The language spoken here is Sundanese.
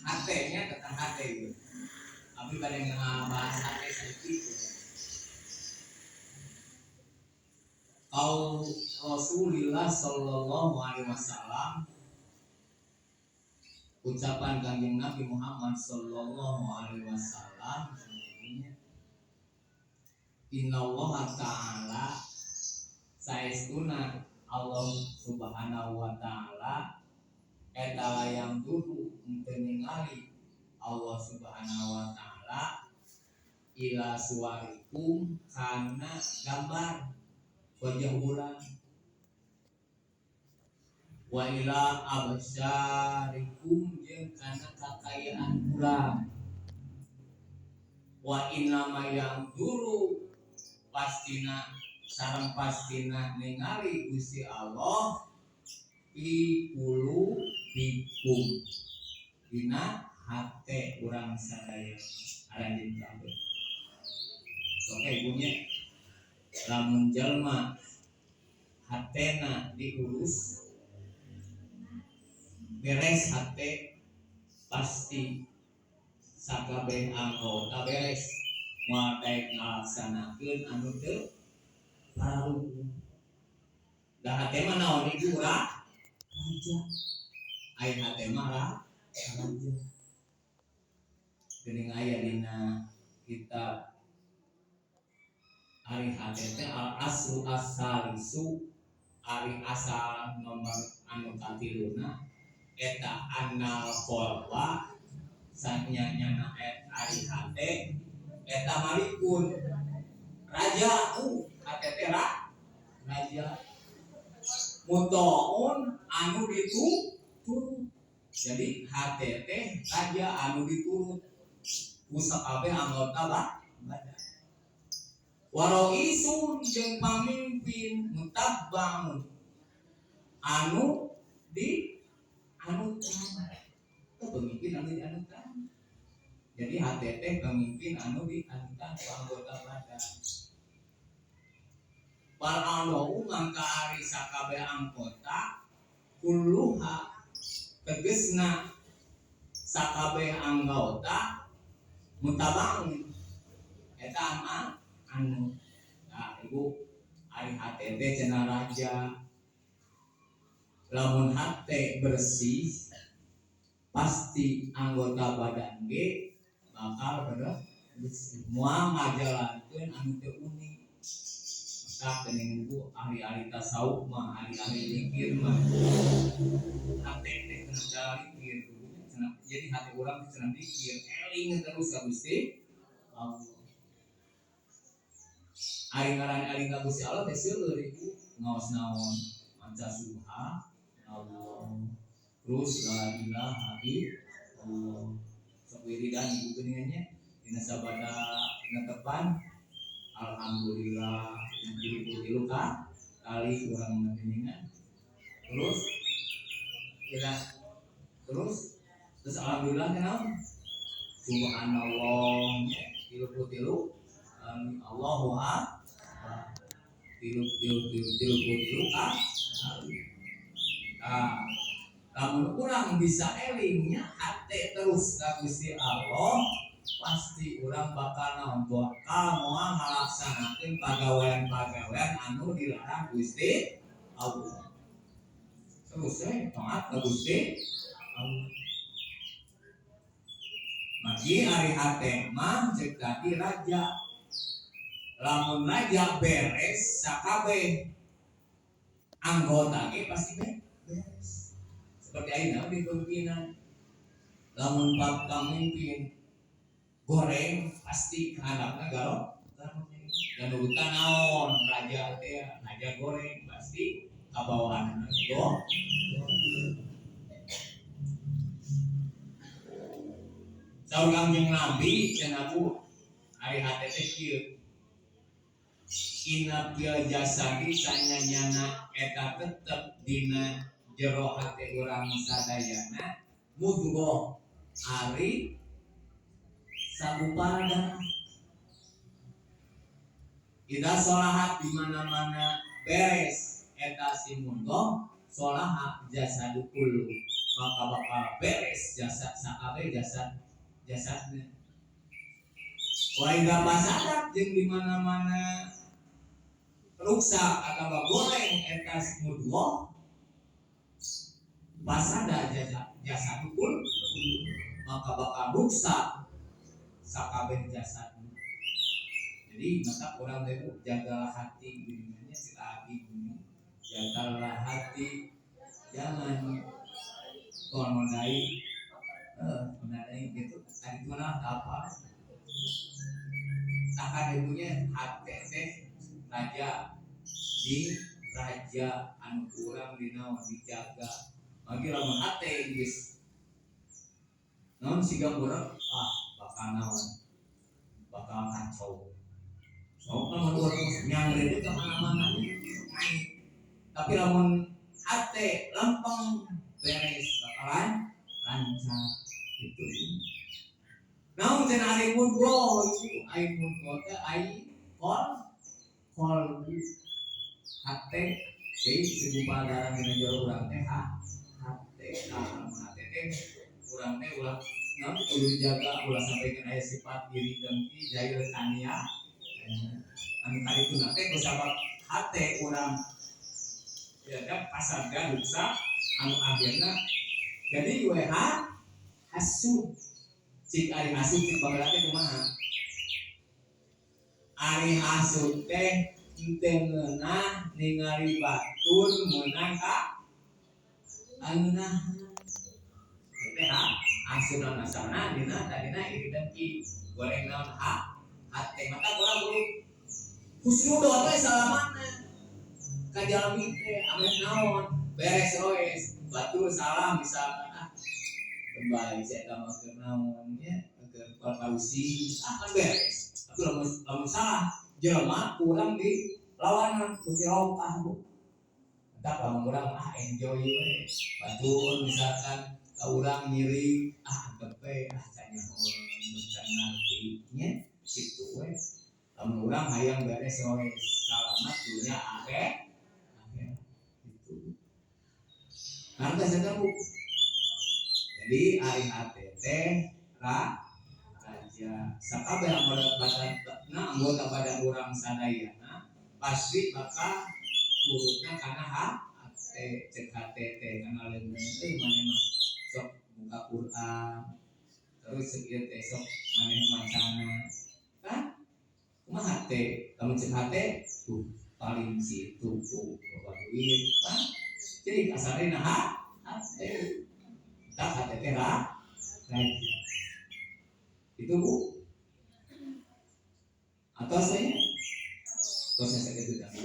Hate-nya tentang hate gitu. Abi bade ngabahas hate saeutik gitu. Kau Rasulillah sallallahu alaihi wasallam, ucapan Kanjeng Nabi Muhammad sallallahu alaihi wasallam, Inna Allah ta'ala, saestuna Allah subhanahu wa ta'ala eta layang dulu henteu ningali Allah subhanahu wa ta'ala ila suwarikum kana gambar wajah urang, wa ila absyarikum jeung kana kakayaan urang, wa innama yanzhuru pastina sareng pastina ningali Gusti Allah fi qulubikum dina hate urang sadaya aranjeun kabeh. Sok ibunya, lamun jalma hatena diurus beres, hate pasti sakabeh anggota beres, moal daek ngalaksanakeun anu teu pararuguh. Da hate mah naon, ibu? Raja. Aya hate mah raja. Geuning aya dina kitab, ari hate teh al aslu as-salisu, ari asal nomor anu katiluna eta annal qalba sanyanyana ari hate eta malikun raja, hate teh raja mutho'un anu diturut. Jadi hate teh raja anu diturut ku sakabeh anggota badan, waroisun jeung pamimpin mutabbaun anu di anutan. Itu pemimpin anu dianutan. Jadi hate teh pemimpin anu dianutan ku anggota badan. Wal a'dha'u mangka ari sakabeh anggota, kulluha tegesna sakabeh anggota, muttabaun eta mah anu. Nah, ibu, ari hate teh cenah raja. Lamun hate bersih pasti anggota badan ge bakal bersih, moal ngajalankeun anu teu uning. Maka geuning ibu, ahli-ahli tasawuf mah, ahli-ahli zikir mah, hate teh cenah zikir cenah. Jadi hati urang teh cenah zikir, eling terus ka Gusti Allah. Ari ngaran eling ka Gusti Allah teh seueur, ibu. Ngaos naon? Maca subhanallah, terus la ilaha illallah. Sok wiridan, ibu, geuningan nya dina sabada dina tepan alhamdulillah 33 kali urang geuningan. Terus kita terus terus alhamdulillah teh naon? Subhanallah nya 33, Allahu akbar tilu tilu tilu 33 kali. Nah, lamun urang bisa elingnya hate terus ka Gusti Allah, pasti urang bakal naon? Bakal moal ngalaksanakeun pagawean-pagawean anu dilarang Gusti Allah. Terus taat ka Gusti Allah. Magi ari hate mah cek tadi raja. Lamun raja beres, sakabeh anggota ge pasti beres. Seperti ayeuna di pemimpinan, lamun pak pamimpin goreng pasti anakna garong dan urutan naon? Raja teh raja goreng, pasti kabawahanna go. Saur Kangjeng Nabi cenah, Bu, ari hate teh kieu: inna fil jasadi sanyanyana eta tetep dina jero hate urang sadayana mudghah ari sagumpal darah, Idza sholahat di mana-mana beres eta si mudghah, sholaha jasadu kullu. maka bakal beres jasad sakabeh jasad jasadnya. Wa idza fasadat, jeung di mana-mana ruksak atau goreng eta mudghah, fasada jasad jasad pun, maka bakal ruksak sakabeh jasad. Jadi maka orang teh jagalah hati dirinya. Cek hati, jagalah hati, jangan nodai nodai gitu. Tadi mana apa takkan ibunya hati teh raja di raja anu kurang dina dijaga. Bagi lamun hate geus naon siga murek, ah, bakal naon, bakal kacau. Sok lamun urang nyangre ke mana-mana naik, tapi lamun hate lempeng beres, bakalan lancar gitu. Naon cenah ari mudghah itu? Ari mudghah teh ai qalbu, hate. Jadi segumpal darah dina jero urang teh ha hate. Nah, lamun hate teh urang teh ulah naon, kudu dijaga ulah sampai aya sifat iri, dengki, jahil, tania anu tadi itu. Teh kusabab hate urang ya kan pasarga rusak, anu akhirna jadi WH hasud. Cik ari hasud, cik baheula teh kumaha? Ari hasud teh henteu ngeunah ningali batur meunang ka angeunah teh. Ha hasud asalna dina tadina iri dengki, goreng naon, ha hate. Maka urang kudu husnudon we salamana ka jalmi teh, ameh naon beres roes batur salah misalkan, ah, kembali saya mah keur naon nya, keur pausi, ah, kan beres. Tapi lamun lamun salah jelema kurang di lawanan beuki rokah, Bu. Entah lamun urang, ah, enjoy we batur misalkan ka urang nyiri, ah, antep we, ah, can nyaho, can ngarti nya, kitu we. Lamun urang hayang beres we salamat dunia akhir akhir itu. Ngartos eta, Bu? Jadi ari hate teh raja sakabeh anggota badan. Nah, anggota badan urang sadayana pasti bakal turutna kana hate. Cek hate teh kana leungeun euy, maneh mah sok buka Quran terus, cek ieu teh sok maneh macana kan kumaha hate. Lamun cek hate tuh paling si itu tuh loba duit kan. Jadi asalnya nah hate tak hate teh raja itu, Bu. Atau saya, atau saya sakit itu.